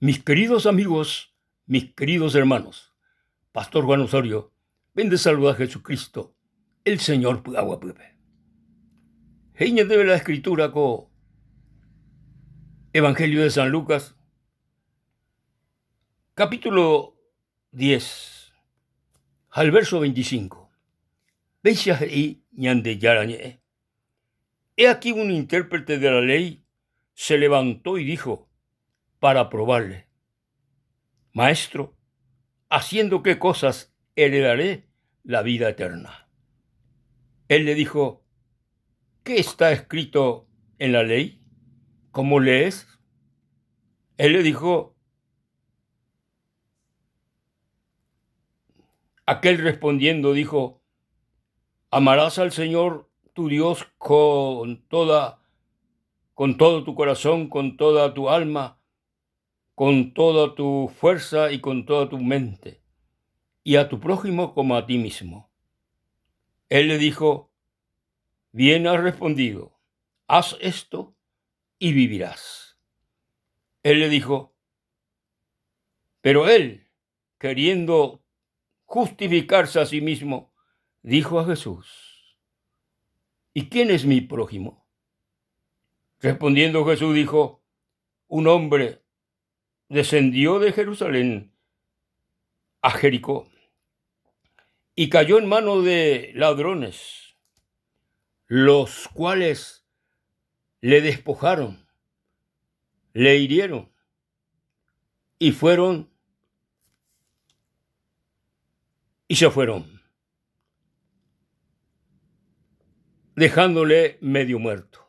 Mis queridos amigos, mis queridos hermanos, Pastor Juan Osorio, pende saluda Jesucristo, el Señor py'aguapýpe. He'i ñandéve la Escritura ko Evangelio de San Lucas, capítulo 10, ha el verso 25. Péicha he'i Ñandejára ñe'ẽ. He aquí un intérprete de la ley se levantó y dijo para probarle, Maestro, ¿haciendo qué cosas heredaré la vida eterna? Él le dijo, ¿qué está escrito en la ley? ¿Cómo lees? Él le dijo, aquel respondiendo dijo, amarás al Señor tu Dios con toda con todo tu corazón, con toda tu alma, con toda tu fuerza y con toda tu mente, y a tu prójimo como a ti mismo. Él le dijo, bien has respondido, haz esto y vivirás. Él le dijo, pero él, queriendo justificarse a sí mismo, dijo a Jesús, ¿y quién es mi prójimo? Respondiendo Jesús dijo, un hombre descendió de Jerusalén a Jericó y cayó en mano de ladrones, los cuales le despojaron, le hirieron y fueron y se fueron, dejándole medio muerto.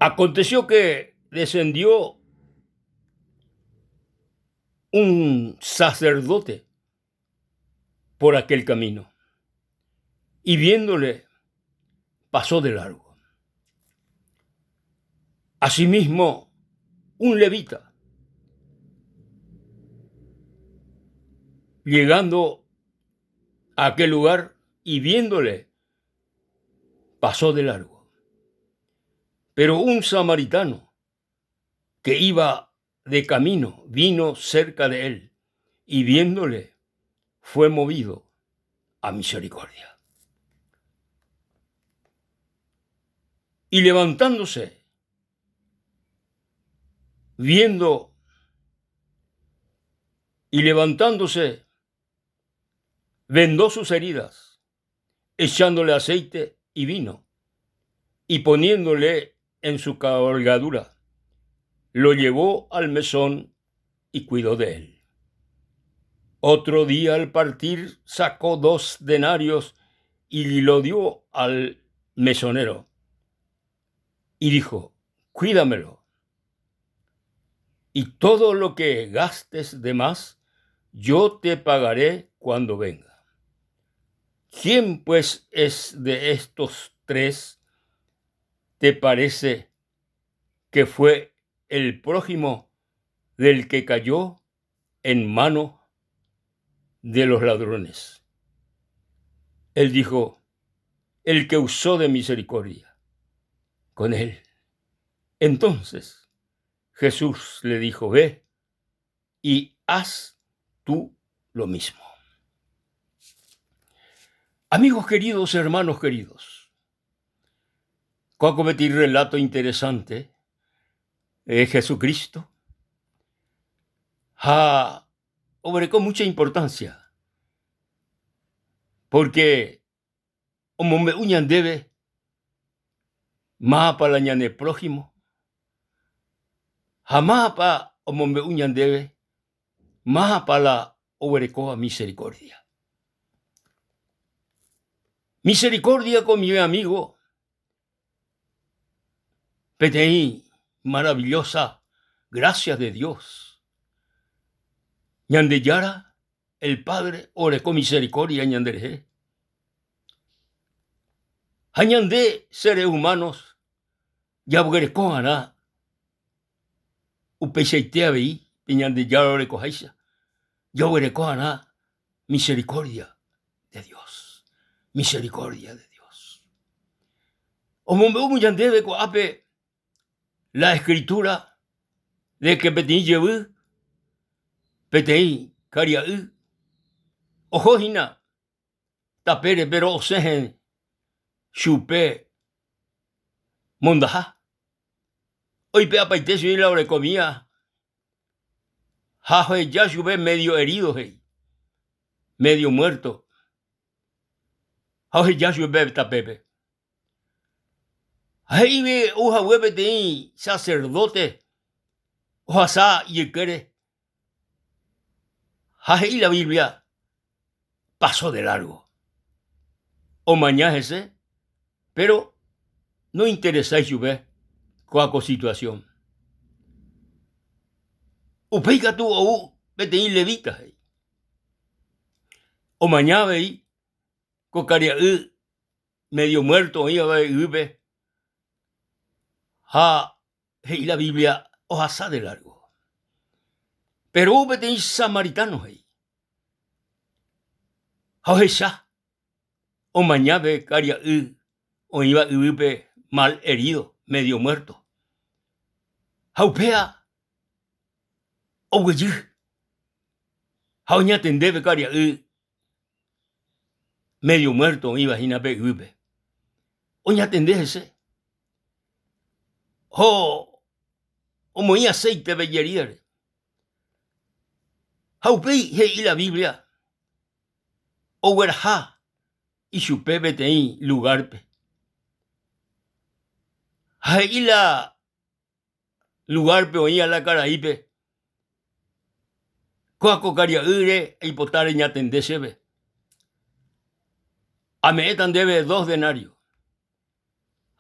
Aconteció que descendió un sacerdote por aquel camino y viéndole pasó de largo. Asimismo, un levita, llegando a aquel lugar y viéndole, pasó de largo. Pero un samaritano que iba de camino vino cerca de él y viéndole fue movido a misericordia. Y levantándose, viendo y levantándose, vendó sus heridas, echándole aceite y vino, y poniéndole en su cabalgadura, lo llevó al mesón y cuidó de él. Otro día al partir sacó dos denarios y lo dio al mesonero y dijo, cuídamelo. Y todo lo que gastes de más, yo te pagaré cuando venga. ¿Quién pues es de estos tres te parece que fue el prójimo del que cayó en mano de los ladrones? Él dijo, el que usó de misericordia con él. Entonces Jesús le dijo, ve y haz tú lo mismo. Amigos queridos, hermanos queridos, kóa ko peteĩ relato interesante de Jesucristo ha oguereko mucha importancia porque omombe'u ñandéve mávapa la ñane prójimo ha mávapa omombe'u ñandéve mávapa la oguerekóva misericordia. Misericordia ko mi amigo peteĩ maravillosa gracia de Dios. Ñandejára el Padre oreko misericordia ñanderehe. Ha ñande seres humanos jaguerekova'erã upeichaite avei pe Ñandejára orekoháicha, jaguerekova'erã misericordia de Dios, misericordia de Dios. Omombe'u ñandéve ko'ápe la escritura. De ke peteĩ jevy, peteĩ karia'y oho hína tapére péro osẽ chupe mondaha. Oipe'apaite chugui la orekomíva ha oheja chupe medio herido he'i, medio muerto ha oheja chupe tapépe. Ha he'ive ou hague peteĩ saserdóte ohasa ijykére ha he'i la Biblia paso de largo. Omaña hese, péro nointeresái chupe kóa ko situasión. Upéi katu ou peteĩ levíta he'i. Omaña avei ko karia'y medio muerto oĩva yvýpe ha he'i la Biblia ohasa de largo. Péro ou peteĩ samaritano he'i ha ohecha omaña pe karia'y oĩva yvýpe mal herido, medio muerto. Ha upéva oguejy ha oñatende pe karia'y medio muerto oĩva hína pe yvýpe. Oñatende hese. Ho omoĩ aceite pe ijerídare. Ha upéi he'i la Biblia ogueraha ichupe peteĩ lugárpe. Ha he'i la lugárpe oĩva la karaípe, Kóa ko karia'ýre aipota reñatende chéve. Ame'ẽta ndéve dos denario.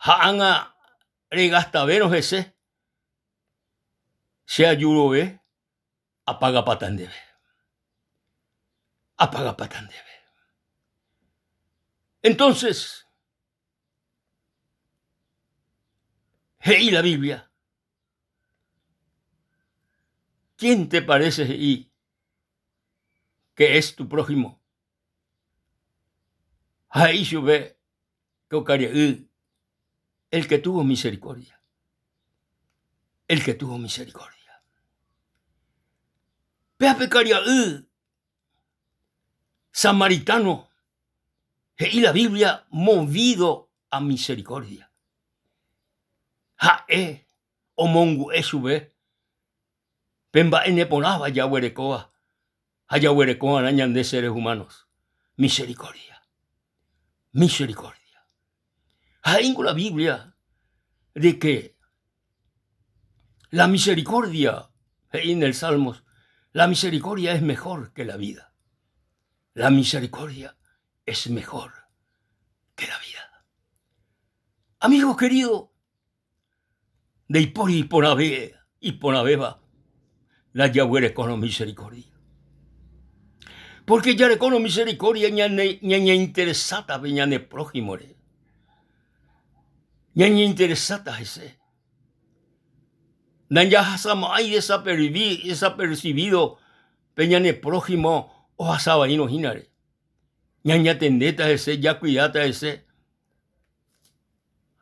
Ha ág̃a regastavérõ hese, che ajurove apagapáta ndéve. Apagapáta ndéve. Entonces, He'i la Biblia. ¿Quién te parece he'i que es tu prójimo? Ha he'i chupe ko karia'y, el que tuvo misericordia. El que tuvo misericordia. Péa pe karia'y samaritano He'i la Biblia movido a misericordia. Ha'e omongu'e chupe pe mba'e neporãva jaguerekóva ha jaguerekova'erã ñande seres humanos, misericordia. Misericordia. Ha he'íngo la Biblia de que la misericordia, he'i en el Salmos, la misericordia es mejor que la vida. La misericordia es mejor que la vida. Amigo querido, ndaipóri iporãve iporãvéva la jaguerekórõ misericordia. Porque jarekórõ misericordia ñane ñañeinteresáta pe ñane prójimore. Ñañeinteresáta hese. Ndajahasamo'ãi desapercibido pe ñane prójimo ohasa vaírõ hínare. Ñañatendéta hese, jakuidáta hese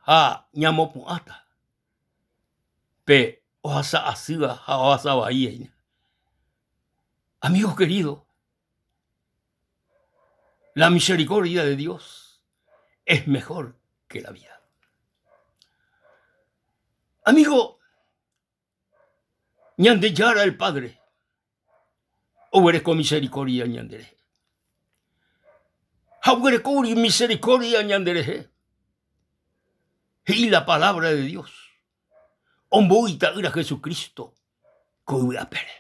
ha ñamopu'ãta pe ohasa asýva ha ohasa vaíva hína. Amigo querido, la misericordia de Dios es mejor que la vida. Amigo, Ñandejára el Padre oguereko misericordia ñanderehe. Ha oguerekógui misericordia ñanderehe, he'i la palabra de Dios, ombou ita'ýra Jesucristo ko yvy apére.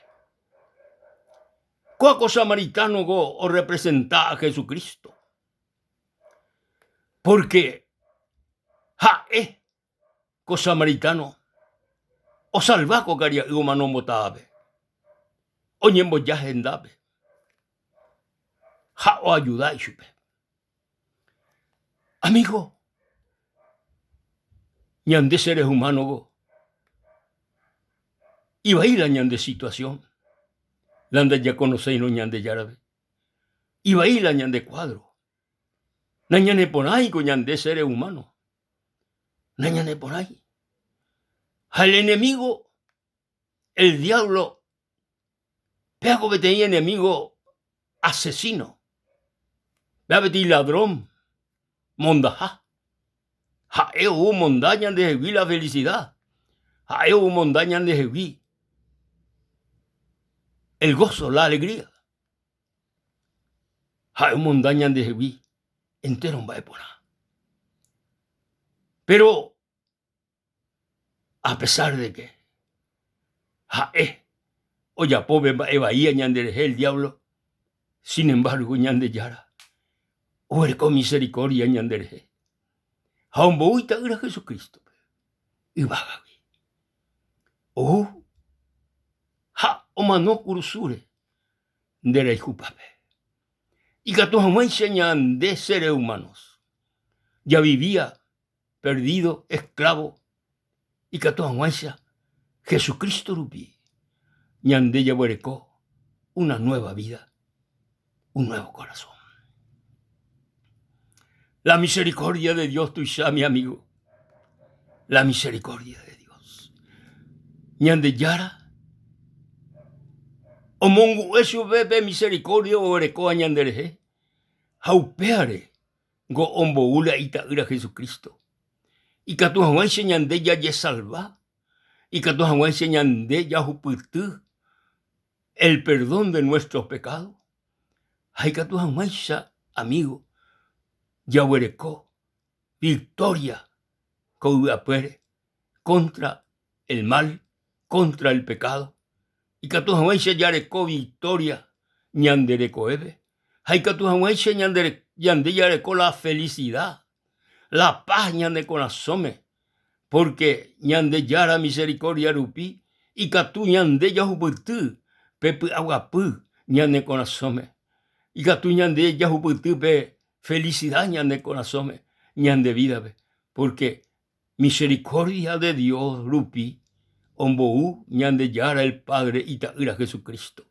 Kóa ko samaritano ko orrepresenta a Jesucristo, porque ha'e Ko samaritano osalva ko karia'y omanombotávape, oñemboja hendápe ha oajuda ichupe. Amigo, ñande seres humanos ivai la ñande situación, la ndajakonoséirõ Ñandejárape, ivai la ñande cuadro, nañaneporãiko ñande seres humanos. Nañaneporãi. Ha el enemigo, El diablo péako peteĩ enemigo asesino, péa peteĩ ladrón mondaha. Ha'e ou omonda ñandehegui la felicidad, ha'e ou omonda ñandehegui el gozo, la alegría. Ha'e omonda ñandehegui entéro mba'e porã. Péro a pesar de que ha'e ojapo pe mba'e vaía ñanderehe el diablo, sin embargo Ñandejára oguereko misericordia ñanderehe ha ombou Ita'ýra Jesucrístope yvágagui. Ou ha omano kurusúre nde rayhupápe. Ikatu hag̃uáicha ñande seres humanos javivía perdido, esclavo, ikatu hag̃uáicha Jesucristo rupi ñande jaguereko una nueva vida, un nuevo corazón. La misericordia de Dios tuicha, mi amigo. La misericordia de Dios. Ñandejára omongu'e chupe pe misericordia oguerekóva ñanderehe ha upévare Ngo ombou la Ita'ýra Jesucristo, ikatu hag̃uáicha ñande jajesalva, ikatu hag̃uáicha ñande jahupyty el perdón de nuestros pecados, ha ikatu hag̃uáicha, amigo, jaguereko victoria ko yvy apére contra el mal, contra el pecado, ikatu hag̃uáicha jareko victoria ñande rekovépe, ha ikatu hag̃uáicha ñande ñande jareko la felicidad, la paz ñane korasõme, porque Ñandejára misericordia rupi ikatu ñande jahupyty pe py'aguapy ñane korasõme, ikatu ñande jahupyty pe felicidad ñane korasõme, ñande vida-pe, porque Misericordia de Dios rupi ombou Ñandejára el Padre Ita'ýra Jesucristo.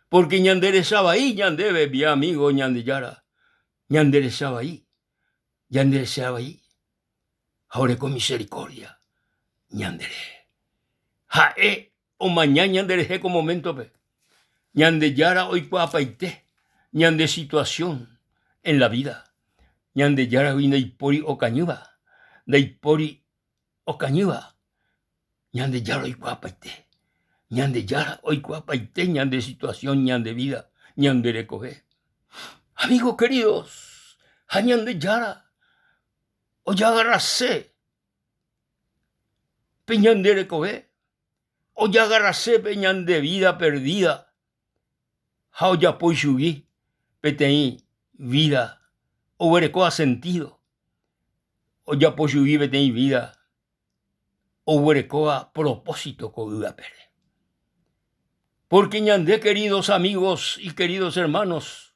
Porque ñande resa vai ñandéve, mi amigo Ñandejára, ñande resa vai, ñande resa vai ha oreko misericordia ñanderehe. Ha'e omaña ñanderehe ko momento-pe. Ñandejára oikuaapaite ñande situación en la vida. Ñandejáragui ndaipóri okañýva, ndaipóri okañýva. Ñandejára oikuaapaite. Ñandejára oikuaapaite ñande situación, ñande vida, ñande rekove. Amigos queridos, ha Ñandejára ojagarrase pe ñande rekove, ojagarrase pe ñande vida perdida ha ojapo ichugui peteĩ vida oguerekóva sentido, ojapo chugui peteĩ vida oguerekóva propósito ko yvy apére. Porque ñande queridos amigos y queridos hermanos,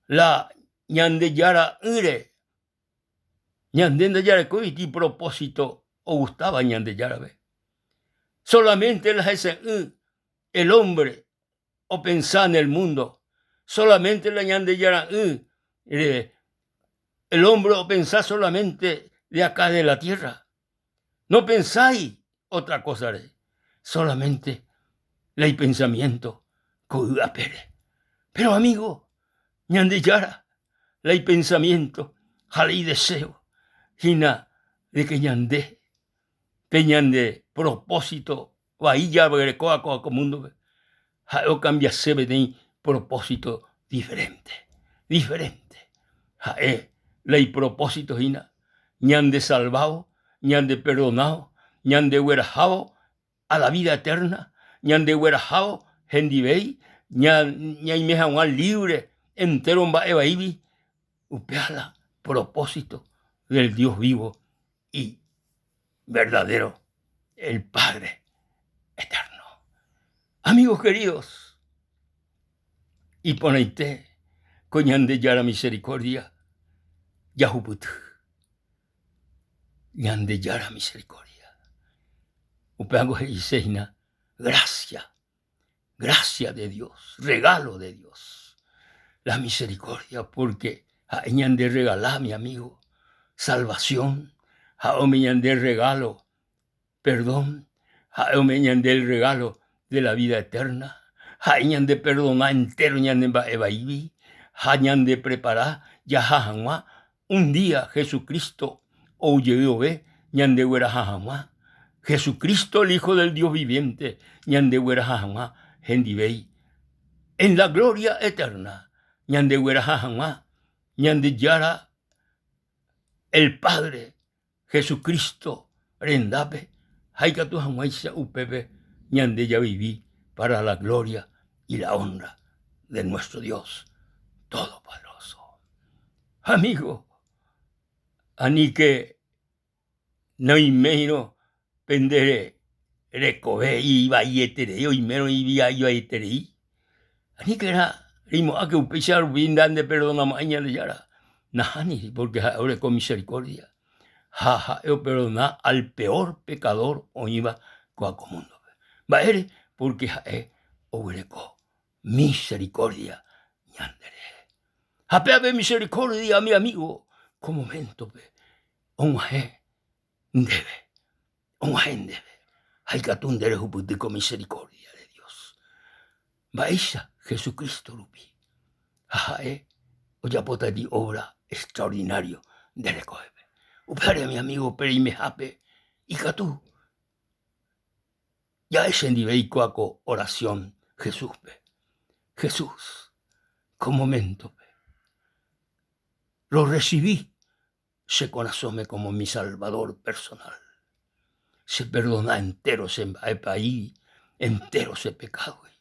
la Ñandejara'ỹre Ñande ndajarekóiti propósito ogustáva Ñandejárape. Solamente la hese'ỹ el hombre opensa en el mundo. Solamente la Ñandejara'ỹ el hombre opensa solamente de acá de la tierra. No pensái otra cosare, solamente la ipensamiento ko yvy apére. Pero amigo, Ñandejára la ipensamiento ha la ideseo hína de que ñande pe ñande propósito vai jaguerekóva ko'ã ko múndope, ha'e okambiase peteĩ propósito diferente, diferente. Ha'e la ipropósito hína ñandesalvávo, ñandeperdonávo, ñandeguerahávo a la vida eterna, ñandeguerahávo hendivéi, ñaime hag̃ua libre entéro mba'e vaígui, upéva la propósito del Dios vivo y verdadero, el Padre eterno. Amigos queridos, iporãite ko Ñandejára misericordia jahupyty. Ñandejára misericordia. Upévango he'ise hína gracia, gracia de Dios, regalo de Dios. La misericordia porque ha'e ñande regala, mi amigo, salvación, ha'e umi ñande regalo, perdón, Ha'e ome'ẽ ñande el regalo de la vida eterna. Ha'e ñande perdona entero ñane mba'e vaígui ha ñande prepara jaha hag̃ua un día Jesucristo ou jey vove ñandegueraha hag̃ua. Jesucristo el Hijo del Dios viviente ñandegueraha hag̃ua hendivéi en la gloria eterna ñandegueraha hag̃ua Ñandejára el Padre Jesucristo rendápe ha ikatu hag̃uáicha upépe ñande javivi para la gloria y la honra de nuestro Dios Todopoderoso. Amigo, aníke noiméirõ pende rekove ivaieterei, oimérõ ivaieterei, aníkena reimo'ãke upéicha rupi ndandeperdonamo'ãi Ñandejára. Nahániri, pórke ha'e oreko misericordia ha ha'e operdona al peor pecador oĩva kóa ko múndope. Mba'ére? Pórke ha'e oguereko misericordia ñanderehe. Ha péape misericordia, mi amigo, ko moméntope og̃uahẽ ndéve, og̃uahẽ ndéve ha ikatu nde rehupyty ko misericordia de Dios. Mba'éicha Jesucristo rupi ha ha'e ojapóta di obra extraordinario nde rekovépe. Upévare mi amigo pe reimehápe ikatu ja'e chendive eikóa ko oración Jesúspe. Jesús, ko moméntope rorresivi che korasõme como mi Salvador personal. Che perdona entero che mba'e vai, entero che pekádogui,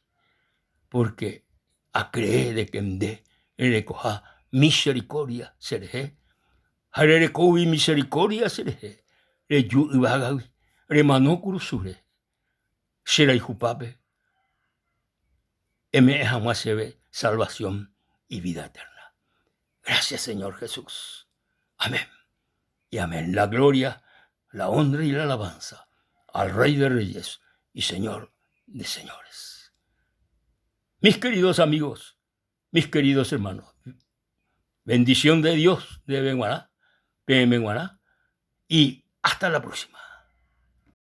porque acree de que nde rerekoha misericordia cherehe, ha rerekógui misericordia cherehe, reju yvágagui, remano kurusúre, che rayhupápe, eme'ẽ hag̃ua chéve salvación y vida eterna. Gracias Señor Jesús. Amén. Y amén. La gloria, la honra y la alabanza al Rey de Reyes y Señor de Señores. Mis queridos amigos, mis queridos hermanos, bendición de Dios de g̃uarã, peẽme g̃uarã y hasta la próxima.